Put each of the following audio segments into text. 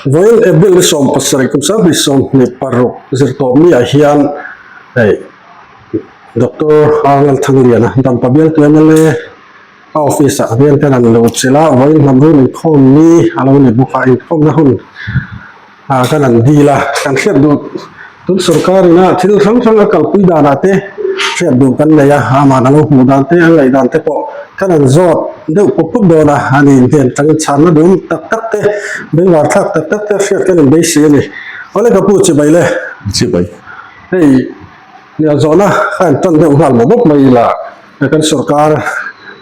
Vawiin April ni 17 kum 2026 zirtawpni ah hian hei Doctor Arnold Thangliana Dampa bialtu mla a office ah hian kan han lo chilh a, vawiin hnam run inkhawm ni a lo ni bawk a, inkhawmna hun ah kan han dil a, kan hriat duh tun sorkar ina thil hrang hrang a kalpui danah te hriat duh kan nei a, amah a lo hmuh dan te a ngaih dan te pawh kan han zawt deuh pawp pawp dawn a, ani hnen tangin chhanna duhawm tak tak te bengvar thlak tak tak te hriat kan inbeisei a ni. Awle ka pu chibai le. Chibai. Hei nia zawhna kha an tan deuh nghal mawp mawp mai ila. Kan sorkar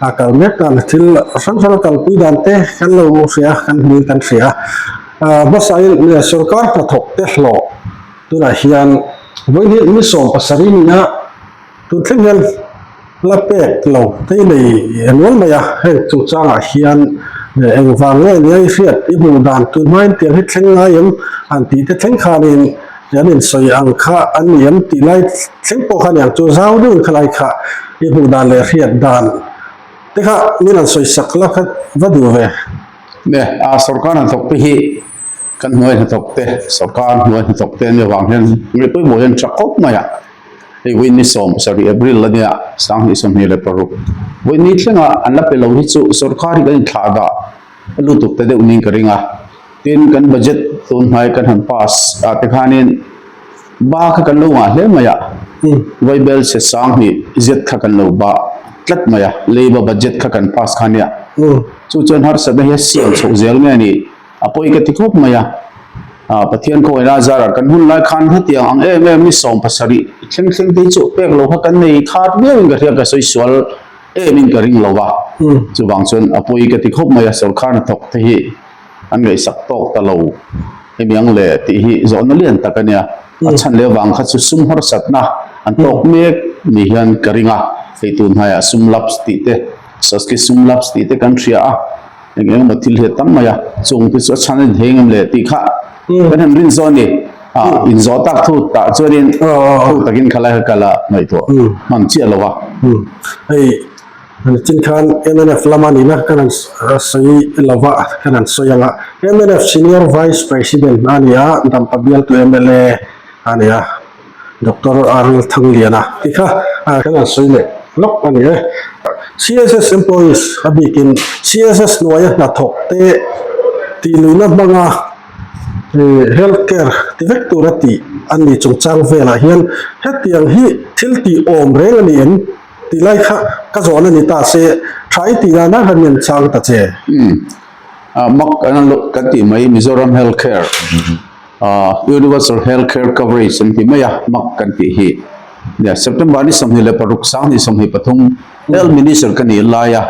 a kal mek dan thil hrang hrang a kalpui dan te kan lo hria kan hmuin kan hria a. Hmasain sorkar hnathawk te hlawh tunah hian vawiin hi ni 70 nia tun thleng hian la pek lo te i nei nual mai a. Heng chungchangah hian engvang nge nia i hriat i hmuh dan tun hmain tiang hi thleng ngai em han tih te thleng khanin An insawi ang kha an ni em tih lai thleng pawh kha aniang chu zau deuhin khalai kha i hmuh dan leh hriat dan te kha min han sawi sak la kha va duh ve. Ne, a sorkar hnathawk te hi kan hnuai hnathawk te, sorkar hnuai hnathawk te an ni avang hian ngaih pawimawh hian tha khawp mai a. Hei vawiin ni 70 April ania 2026 vawiin ni thlenga an la pe lo hi chu sorkar hi kan inthlah dah lutuk ta deuh niin ka ring a. Tin, kan budget tun hnai kan han pass ah te khanin ba kha kan lo ngah hle mai a, Vaibel chhe sang hnih zet kha kan lo ba tlat mai a, Labour budget kha kan pass kha nia. Chu chuan harsatna hi a siam chhoh zel nge ni, a pawi ka ti khawp mai a. Pathian khawngaihna a zarah kan hun lai khan hetiang ang em em ni 70 thleng thleng te hi chu pek lo kha kan nei khat viauin ka hria ka sawi sual em in ka ring lo va. Chuvang chuan a pawi ka ti khawp mai a, sorkar hnathawk te hi. an ngaihsak tawk ta lo hemi ang le tih hi zawhna lian tak a nia. A chhan leh avang kha chu sum harsatna an tawk mek ni hian ka ring a, hei tun hnaiah sum laps tih te, Saski sum laps tih te kan hria a, eng eng emaw thil hi a tam mai a, chung te chu a chhan a inthei ngam le tih kha kan han rin zawh a ni. Inzawh tak thu tah chuanin thu takin khalai kha kal a ngaihtuah hman chiah lo a. Hei Nichin khan mnf lama nihna kan han sawi lova kan han sawi ang a, mnf Senior Vice President a ni a, Dampa bialtu mla a ni a, Doctor Arnold Thangliana tih kha kan han sawi leh lawk a ni e. CSS employees a bikin CSS hnuaia hnathawk te tihluihna hmanga health care ti vek tura tih a ni chungchang velah hian hetiang hi thil tih awm reng a ni em? Tih lai kha ka zawhna ni ta se, tha i tih dan ah khan min chhang ta che. Umm ah mak an an kan tih mai Mizoram Health Care ah Universal Health Care Coverage an ti mai a mak kan tih hi nia September ni 26 2023 Health Minister ka nih lai a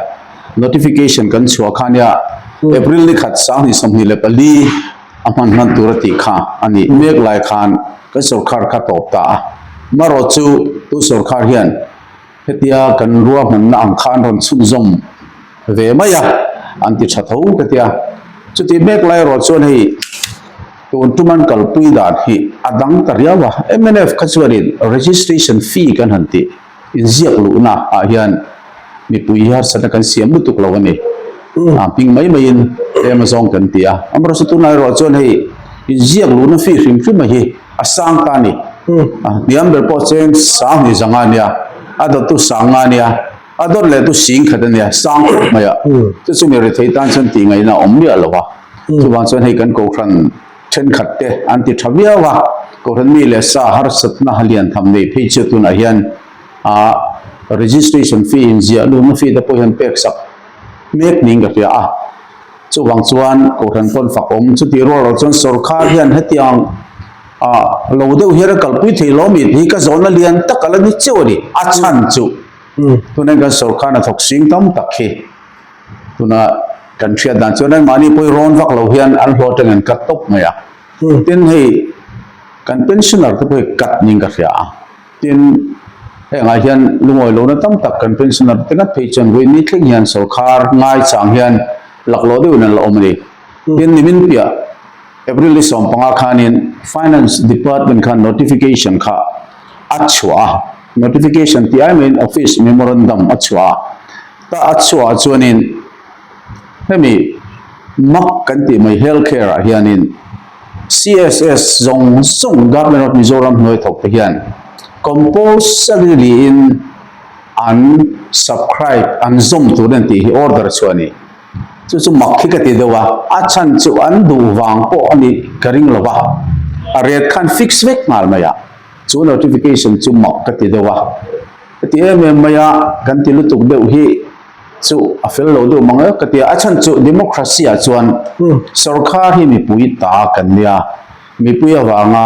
notification kan chhuah kha nia April ni khat 2024 a hman hman tur a tih kha a nih mek lai khan kan sorkar kha tawp ta a. Marawh chu tu sorkar hian hetia kan ruahmanna ang kha an rawn chhunzawm ve mai a, an ti tha tho ka tia. Chutih mek lai erawh chuan hei tun tum an kalpui dan hi a dang ta riau a. Mnf kha chuanin registration fee kan han tih inziak luhna ah hian mipui hi harsatna kan siam lutuk lo a ni. A hming mai maiin tlem azawng kan ti a. Amaherawhchu tunah erawh chuan hei inziak luhna fee hrim hrim a hi a sang ta a ni. A hniam ber pawh cheng sang hnih zanga a nia, a dawttu sang nga a nia, a dawt lehtu sing khat a nia, sang khawp mai a. Chu chu mi rethei tan chuan tih ngaihna a awm miah lo a. Chuvang chuan hei kan kohhran thenkhat te an ti tha viau a, kohhran mi leh sa harsatna lian tham nei phei chu tunah hian a registration fee inziah luhna fee te pawh hian pek sak mek niin ka hria a. Chuvang chuan kohhran pawn fak awm chutih rual loh chuan sorkar hian hetiang ah lo deuh hian a kalpui thei lo mi tih hi ka zawhna lian tak a la ni cheu a ni. A chhan chu tunah kan sorkar hnathawk sing tam tak hi tuna kan hriat dan chuan anmahni pawh hi rawn vak lo hian an hlawh atangin an cut tawp mai a. Tin hei kan pensioner te pawh hi cut niin ka hria a. Tin, hengah hian lungawi lohna tam tak kan pensioner te ngat phei chuan vawi ni thleng hian sorkar ngaichang hian laklawh deuhin an la awm a ni. Tin, nimin piah April ni 15 khanin Finance Department khan notification kha a chhuah a, notification tih ai maiin office memorandum a chhuah a, ta a chhuah ah chuanin hemi mak kan tih mai health care ah hianin. CSS zawng zawng Government of Mizoram hnuai thawk te hian compulsorily in an subscribe an zawm tur an tih hi order chu a ni. Chu chu mak hi ka ti deuh a, a chhan chu an duh vang pawh a nih ka ring lo va, a rate khan fix vek nghal mai a, chu notification chu mak ka ti deuh a, heti em em mai a kan ti lutuk deuh hi chu a fel lo deuh mang e ka ti a, a chhan chu democracy ah chuan sorkar hi mipui ta kan nia, mipui avanga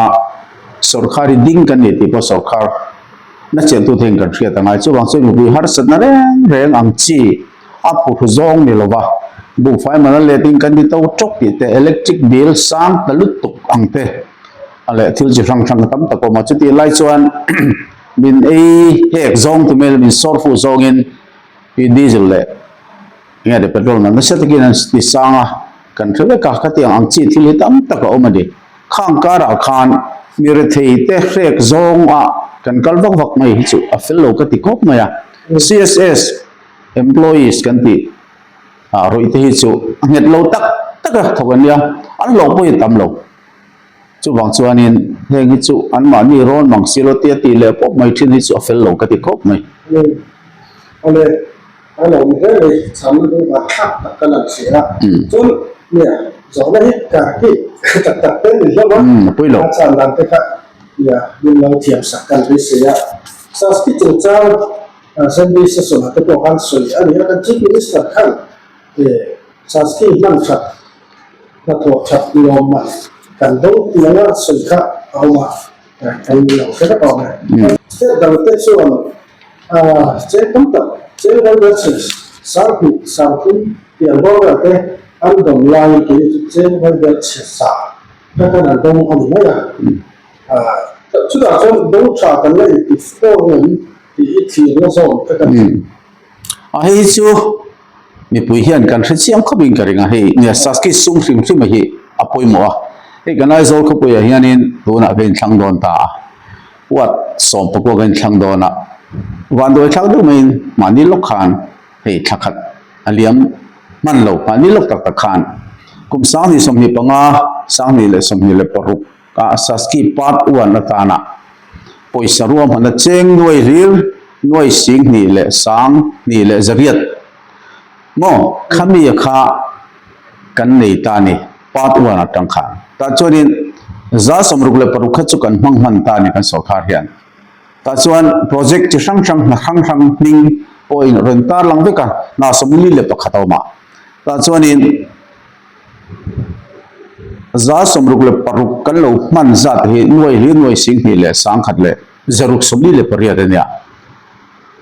sorkar hi ding kan ni tih pawh sorkar na chentu theiin kan hriat a ngai, chuvang chuan mipui harsatna reng reng ang chi. A phuhru zawng ni lova, buhfai mana letin kan ti to tawk tih te, electric bill sang ta lutuk ang te a leh thil chi hrang hrang tam tak awm a. Chutih lai chuan min ei hek zawng ti mai lo, min sawr fuh zawngin pi diesel leh enge te petrol man nasa takin an ti sang a, kan hre vek a, khatiang ang chi thil hi tam tak a awm a ni. Khang karah khan mi rethei te hrek zawnga kan kal vak vak mai hi chu a fel lo ka ti khawp mai a. CSS. Employees kan tih ah rawih te hi chu a nghet lo tak tak a thawk an nia, an hlawh pawh hi a tam lo. Chuvang chuanin heng hi chu anmahni rawn mang si lo tia tih leh pawp mai thin hi chu a fel lo ka ti khawp mai. Umm awle a lo ni hle mai, chhamna dawng vang thlak tak ka lan hria a, chuan nia zawhna hi ka ki tak tak te ni hlawm a, a chhan dan te kha nia min lo thiam sak kan beisei a, Saski chungchang Assembly session ah te pawh khan sawi a ni a, kan Chief Minister khan Saski hman that hnathawh that lawmman kan dawng tih anga sawi kha a awm a, kan lo hre vek awm e. State dang te chuan cheng tam tak, cheng vaibelchhe 2000, 3000 tih ang bawr vel te an dawn laiin keini chu cheng vaibelchhe za kha khan an dawng a ni mai a. Chutah chuan dawng tha kan la inti fo ngem tih hi thlirna zawn ka kan hmu. A hei chu mipui hian kan hre chiang khawp in ka ring a, hei nia Saski sum hrim hrim a hi a pawimawh a, hei kan Aizawl khawpuiah hianin tunah ka inthlang dawn ta a, Ward 11 ka inthlang dawn a, vanduai thlak deuh maiin mahni lawk khan hei thla khat a liam hman lo, mahni lawk tak tak khan kum 2025, 2026 Ah Saski Part One atana pawisa ruahmanna cheng nuai hlir, nuai sing hnih leh sang hnih leh zariat maw khami kha kan nei ta ni Part One atang khan. Tah chuanin 66% kha chu kan hmang hman ta ni kan sorkar hian. Tah chuan project chi hrang hrang hna hrang hrang hming pawhin rawn tarlang vek a, hna 41 a awm a. Tah chuanin. 66% kan lo hman zat hi nuai hlir nuai 20 leh 1648 a nia.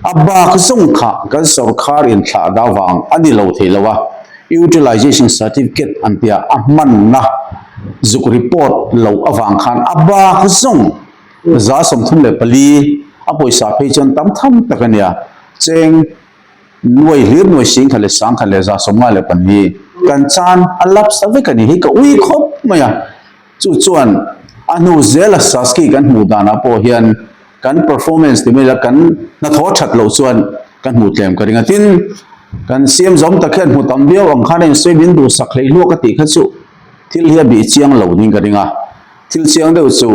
A bak zawng kha kan sorkar inthlah dah vang a ni lo thei lo a, Utilization Certificate an tia a hmanna zuk report loh avang khan a bak zawng 34% a pawisa phei chuan tam tham tak a nia. Cheng. Nuai hlir nuai 10,000 leh 152 kan chan a lapse ta vek a ni hi ka ui khawp mai a, chu chuan a hnu zela Saski kan hmuh danah pawh hian kan performance ti mai la kan hnathawh that loh chuan ka hmuh tlem ka ring a, tin kan siam zawm tak hian hmu tam viau ang khan a insawi min duhsak hlei hluak a tih kha chu thil hi a bih chiang lo ding ka ring a. Thil chiang deuh chu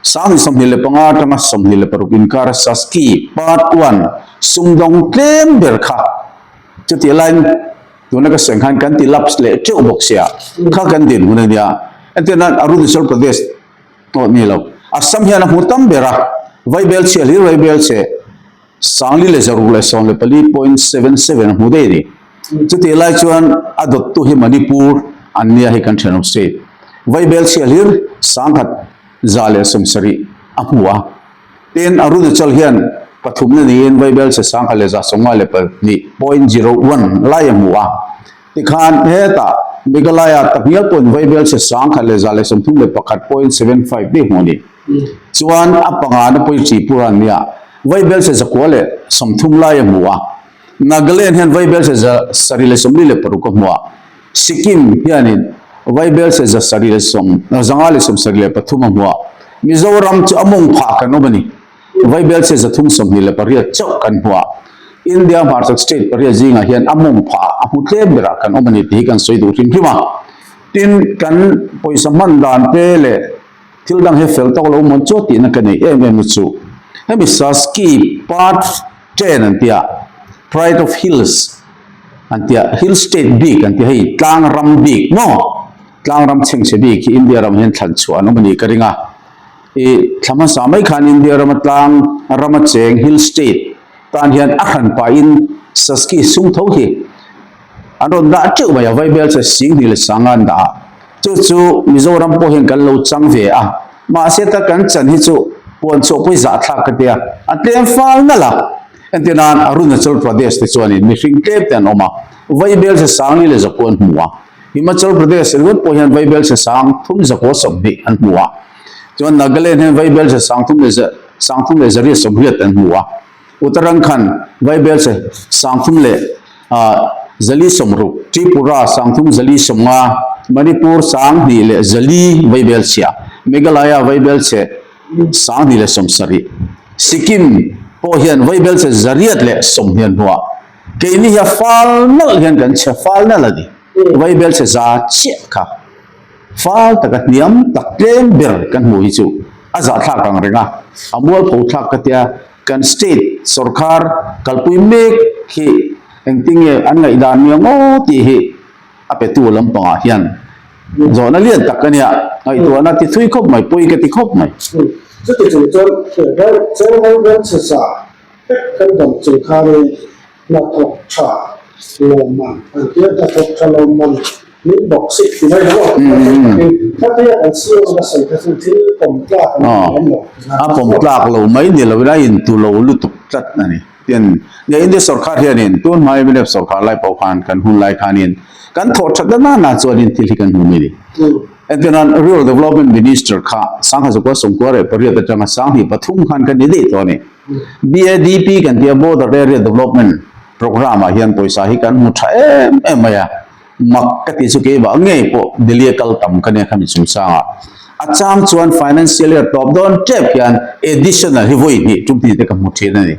2025 atanga 26 inkar Saski Part One sumdawng tlem ber kha chutih laiin tuna ka sawi khan kan ti lapse leh teuh bawk sia kha kan dinhmun a nia. Entir nan Arunachal Pradesh pawh ni lo Assam hian a hmu tam ber a, Vaibelchhe hlir Vaibelchhe 5414.77 a hmu daih a ni. Chutih lai chuan a dawttu hi Manipur an nia hei kan thenawm state. Vaibelchhia hlir 1170 a hmu a. Tin, Arunachal hian pathumna niin Vaibelchhe 1154.01 lai a hmu a. Tikhan hetah Meghalaya takngial pawhin Vaibelchhe 1131.75 te hmu a ni. Chuan a pangana pawh hi Tripura an nia, Vaibelchhe 130 lai a hmu a, Nagaland hian Vaibelchhe 746 a hmu a, Sikkim hianin Vaibelchhe 573 a hmu a, Mizoram chu a mawng phah kan awm a ni, Vaibelchhe 328 chauh kan hmu a, India hmarchhak state pariat zingah hian a mawng phah a hmu tlem berah kan awm a ni tih hi kan sawi duh hrim hrim a. Tin, kan pawisa hman dan te leh thil dang hi fel tawk lo mawn chu tihna ka nei em em na chu. Hemi Saski Part Ten an tia, Pride of Hills an tia, Hill State bik an tia, hei tlang ram bik maw? Tlang ram chhengchhe bik hi India ram hian thlan chhuah an awm a nih ka ring a. I thla hmasa mai khan India rama tlang rama cheng Hill State tan hian a hran pahin Saski sum tho hi an rawn dah teuh mai a, Vaibel che Singhni leh Sanga an dah a, chu chu Mizoram pawh hian kan lo chang ve a, mahse ta kan chan hi chu puan chhuah pawh hi zahthlak ka tia, a tlem fal nalh a, entir nan Arunachal Pradesh te chuanin mihring tlem te an awm a, Vaibel che Sangni leh Zapu an hmu a, Himachal Pradesh ringawt pawh hian Vaibel che sang thum zakua 20 an hmu a, chuan Nagaland hian Vaibel che sang thum leh sang thum leh zariat 80 an hmu a. Uttarakhand, Vaibelche, 3000 leh 460, Tripura, 3000 450, Manipur, 2,000 leh 400 Vaibelchhia, Meghalaya, Vaibelche, 2,070, Sikkim pawh hian Vaibelche 800 leh 20 an hmu a, keini hi a fal nalh hian kan chhe fal nalh a ni, Vaibelche za chiah kha. Fal taka hniam tak tlem ber kan hmuh hi chu a zahthlak ang reng a, a mualpho thlak ka tia, kan state sorkar kalpui mek hi engtinge an ngaihdan nia ngaw tih hi a petu lampangah hian zawhna lian tak a nia, ngaihtuahna ti thui khawp mai, pawi ka ti khawp mai. Chuti chung chuan Chengho Branch za vek kan dawm chung khanin Hnathawk tha lawmman an tia, hnathawk tha lawmman min bawk sik ti mai lo a, khatia kan siam a sawi kha chu thil pawm tlak an ni lem lo. A pawm tlak lo mai ni lo in a intu lo lutuk tlat a ni. Tin, nge India sorkar hianin tun hma MNF sorkar lai pawh khan kan hun lai khanin kan thawh that na nana chuanin thil hi kan hmu mai a ni. Entirnan Rural Development Minister kha 1998 atanga 2003 khan kan ni daih tawh a ni. BADP kan tia Border Area Development Programme ah hian pawisa hi kan hmu tha em em mai a, mak ka ti chu keimah ngei pawh Delhi a kal tam ka nia khami chungchangah. A chang chuan financial year tawp dawn tep hian additional hi vawi hnih tum hnih te ka hmu thin a ni.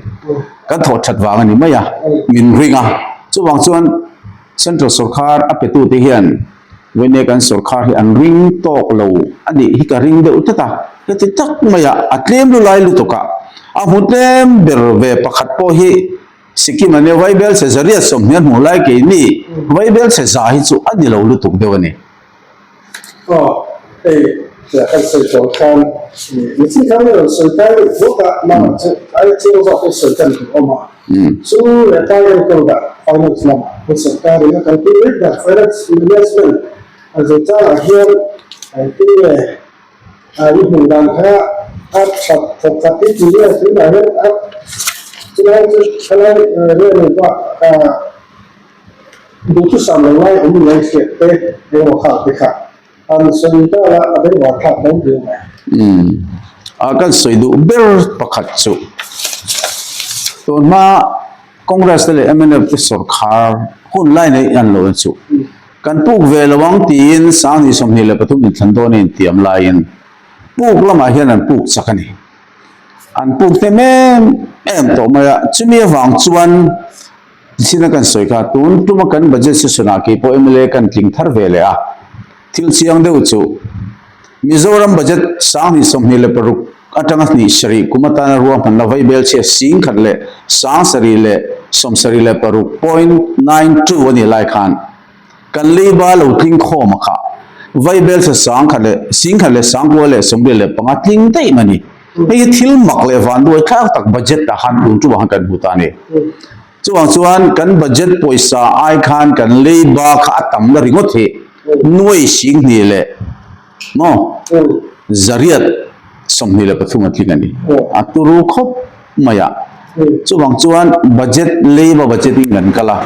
Kan thawh that vang a ni mai a, min ring a. Chuvang chuan Central sorkar a petute hian Vawine kan sorkar hi an ring tawk lo a nih hi ka ring deuh tlat a, heti tak maia a tlem lu lai lutuk a, a hmu tlem ber ve pakhat pawh hi Sikkim a nia, Vaibel chhe zariat 20 a hmuh lai keini Vaibel chhe za hi chu a ni lo lutuk deuh a ni. Aw, hei kan sawi tawh khan mi chi khan i rawn sawi kai deuh thuak a, mama chu ai chiang zawk hi sawi tan tur awm a. Chu leh pai enkawl dah finance lamah pu sorkarin a kalpui mek dah finance management a zirchangah hian engtin nge i hmuh dan kha a that thawk khat i ti nge tunah hian a chulai chu thalai nge nei pawh duhthusam lo lai awm ni ang hriat te engemaw khal te kha An sawi ta la a bengvar thlak dawn riau mai. Umm a kan sawi duh ber pakhat chu tun hma Congress te leh mnf te sawrkhar hun lai nei an lo chu kan puk ve lo ang tiin 2023 inthlan dawn a intiam laiin puk lamah hian an puk chak a ni. An puk hnem em em tawh mai a, chumi avang chuan Zina kan sawi kha tun tuma kan budget session ah keipawh mla kan tling thar ve leh a, thil chiang deuh chu Mizoram budget 2026 atanga 27 kum atana ruahmanna vaibel chhia 1,776.92 a nih lai khan kan leiba lo tling khawm a kha vaibel chhe sangkhat leh singkhat leh sangkua leh 75 tling daih mai a ni. Hei hi thil mak leh vanduai thlak tak budget ah khan tun tumah khan kan hmu ta a ni. Chuvang chuan kan budget pawisa ai khan kan leiba kha a tam na ringawt hi nuai 20 leh maw 123 a tling a ni. A turu khawp mai a. Chuvang chuan budget leiba budget in kan kal a.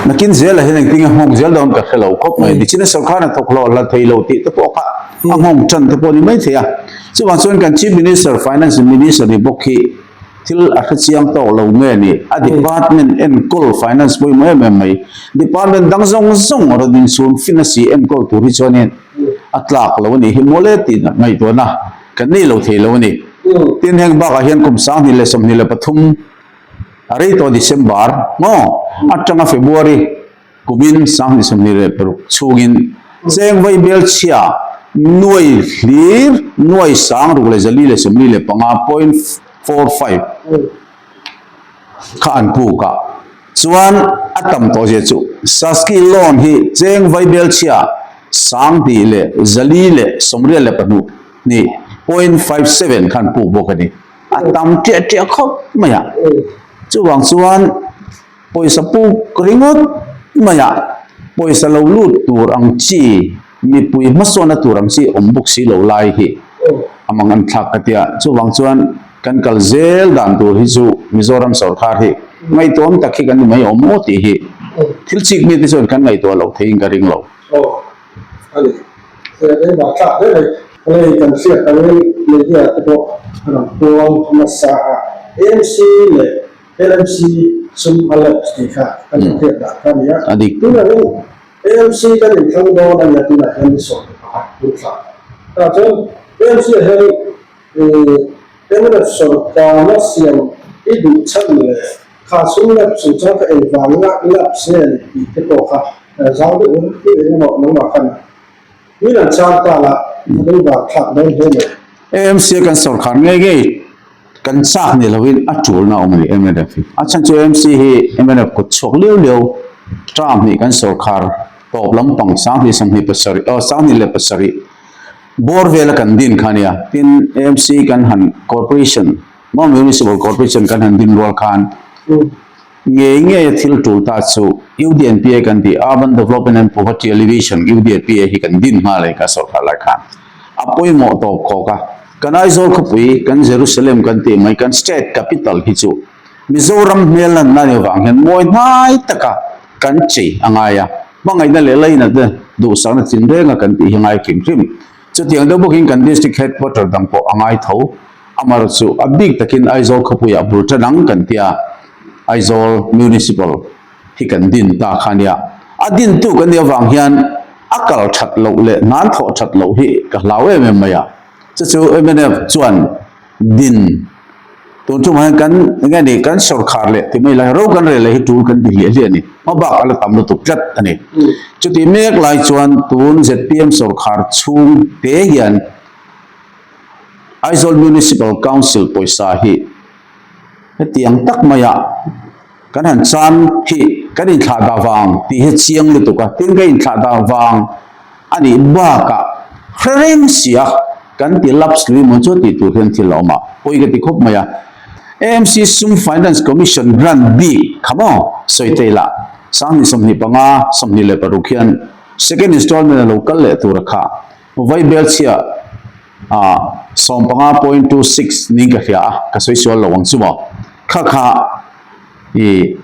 Nakin zelah hian engtin nge nghawng zel dawn ka hre lo khawp mai. Nichina sorkar hna thawk hlawh hla thei lo tih te pawh kha a nghawng tan te pawh a ni mai thei a. Chuvang chuan kan Chief Minister, Finance Minister ni bawk hi thil a hre chiang tawk lo nge ni? A department enkawl finance pawimawh em em mai. Department dang zawng zawng rawn inchhun fin a si enkawl tur hi chuanin a tlak lo a nih hi mawle tih ngaihtuahna kan nei lo thei lo a ni. Tin heng bakah hian kum 2023 a rei tawh December maw atanga February kumin 2026 chhungin. Cheng vai bel chhia nuai hlir nuai sang ruk leh 445 point 45 kha an puk a. Chuan a tam tawh zia chu Saski loan hi cheng vai bel chhia 2,482 hnih point 57 kha an puk bawk a ni. A tam ṭiah ṭiah khawp mai a. Chuvang chuan pawisa puk ringawt mai a, pawisa lo lut tur ang chi, mipui hmasawnna tur ang chi awm bawk si lo lai hi a mang an thlak ka tia. Chuvang chuan kan kal zel dan tur hi chu Mizoram sorkar hi ngaihtuahawm tak hi kan ni mai awm maw tih hi thil chik mite chuan kan ngaihtuah loh theiin ka ring lo. Aw a ni. Keimah thlak hle mai. Hei kan hriat angin media te pawh a rawn puang nasa a, AMC leh LMC sum a lapse tih kha kan rawn hriat dan kha a ni a. Tunah hian AMC kan inthlang dawn a nia tunah hian ni 11 hun thla. Tah chuan AMC ah hian mnf sawrkarna siam i duh chhan leh kha sum lapse chungchang kha engvangina lapse nge ni tih te pawh kha zau deuh in eng emaw nangmah khan Min an chang ta la, a bengvar thlak dawn hle mai. AMC a kan sawrkhar ngei ngei kan chak ni lovin a tulna a awm a ni mnf hi. A chhan chu AMC hi mnf kut chhuak liau liau term hnih kan sawrkhar tawp lampang 2027 aw 2027 bawr vela kan din kha a nia. Tin AMC kan han corporation maw municipal corporation kan han din rual khan Ngei ngei a thil tul ta chu UDNPA kan tih, Urban Development and Poverty Alleviation, UDNPA, hi kan din nghal e ka sawrkar lai khan a pawimawh tawp khawk a. Kan Aizawl khawpui, kan Jerusalem kan tih mai, kan state capital hi chu Mizoram hmel lanna ni avang hian mawi hnai taka kan chei a ngai a, hmangaihna leh lainat te duhsakna tinrenga kan tih hi ngai hrim hrim. Chutiang deuh bawkin kan district headquarter dang pawh a ngai tho. Amaherawh chu a bik takin Aizawl khawpuiah bul ta dang kan tia, Aizawl Municipal hi kan din ta kha nia. A dintu kan nih avang hian a kal that loh leh hnan thawh that loh hi ka hlau em em mai a. Chu chu mnf chuan din tun tumah hian kan eng nge ni kan sawrkhar leh ti mai lai ro kan rel leh hi tul kan ti hliah hliah a ni. Hmabak a la tam lutuk tlat a ni. Chuti mek lai chuan tun zpm sawrkhar chhung te hian Aizawl Municipal Council pawisa hi hetiang tak maia kan han chan hi kan inthlah dah vang tih hi chiang lutuk a, tin ka inthlah dah vang a nih bakah hre reng si a kan ti lapse lui maw chu tih tur hian thil a awm a, pawi ka ti khawp mai a. AMC sum Finance Commission grant bik kha maw sawi thei lah 2025, 26 hian second installment a lo kal leh tur a kha. Vaibel chhia ah 15.26 niin ka hria a, ka sawi sual lo ang chu maw. Kha kha i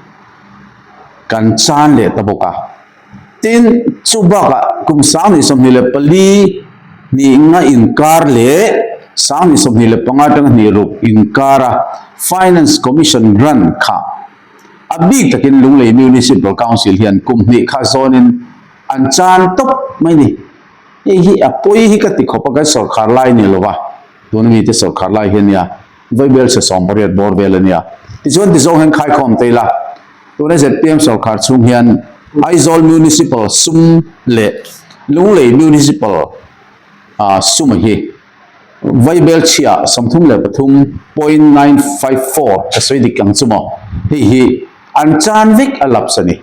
kan chan leh ta bawk a. Tin, chu bakah kum 2024 hnih nga inkar leh 2025 atanga hnih ruk inkara Finance Commission grant kha a bik takin Lunglei Municipal Council hian kum hnih kha zawnin an chan tawp mai ni. Hei hi a pawi hi ka ti khawp a, kan sawrkhar lai ni lova, tuna mite sawrkhar lai hi a nia, Vaibel chhe 18 bawr vel a nia. Tichuan tizawng hian khaikhawm ta ila, tuna zpm sawrkhar chhung hian Aizawl Municipal sum leh Lunglei Municipal sum hi Vaibel chhia 33.954 ka sawi dik ang chu maw, hei hi an chan vek a lapse a ni.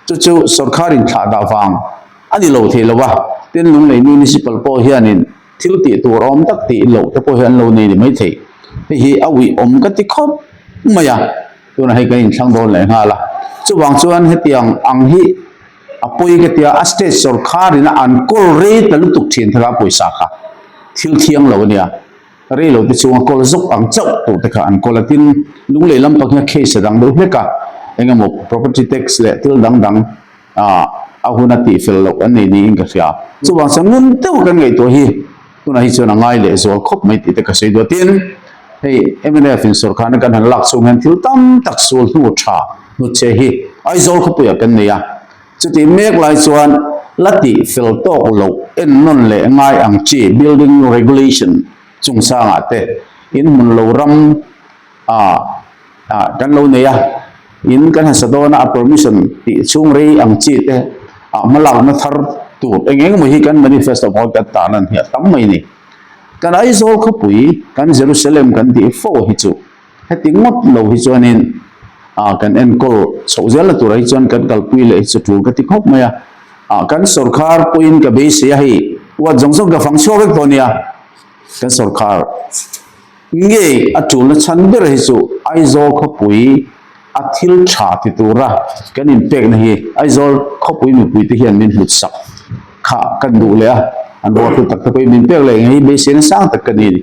Chu chu sawrkhar inthlah dah vang a ni lo thei lo a, tin Lunglei Municipal pawh hianin thil tih tur awm tak tih loh te pawh hi an lo nei ni maithei. Hei hi a uih awm ka ti khawp mai a, tunah hei kan inthlang dawn leh nghal a. Chuvang chuan hetiang ang hi a pawi ka tia, a state sawrkharin a an kawl rei ta lutuk thin thar a pawisa kha thil thiang lo a nia. Rei lo te chunga kawl zawk ang chauh tur te kha an kawl a, tin Lunglei lampang hian case a dang deuh hlek a, eng emaw property tax leh thil dang dang ah a hun a tih fel loh an nei niin ka hria. Chuvang chuan ngun deuh kan ngaihtuah hi tunah hi chuan a ngai leh zual khawp mai tih te ka sawi duh a, tin hei mnf in sawrkharna kan han lak chhung hian thil tam tak sul hnu tha hnutchhe hi Aizawl khawpuiah kan nei a, Chutih mek lai chuan la tih fel tawk loh ennawn leh ngai ang chi building regulation chungchangah te in hmun lo ram ah ah kan lo nei a, in kan han sa dawn a, a permission tih chhung rei ang chi te ah hmalakna thar. tur eng eng emaw hi kan manifesto pawh kan tan an hi a tam mai ni. Kan Aizawl khawpui, kan Jerusalem kan tih fo hi chu heti ngawt lo hi chuanin ah kan enkawl chhoh zel na turah hi chuan kan kalpui leh hi chu tul ka ti khawp mai a. Ah kan sorkar pawhin ka beisei a hei uat zawng zawng ka fang chhuak vek tawh nia kan sorkar. Nge a tulna chhan ber hi chu Aizawl khawpui a thil tha ti tura kan inpekna hi Aizawl khawpui mipuite hian min hlut sak kha kan duh leh a, an ruahhlu tak te pawhin min pek leh ngei beiseina sang tak ka ni a ni.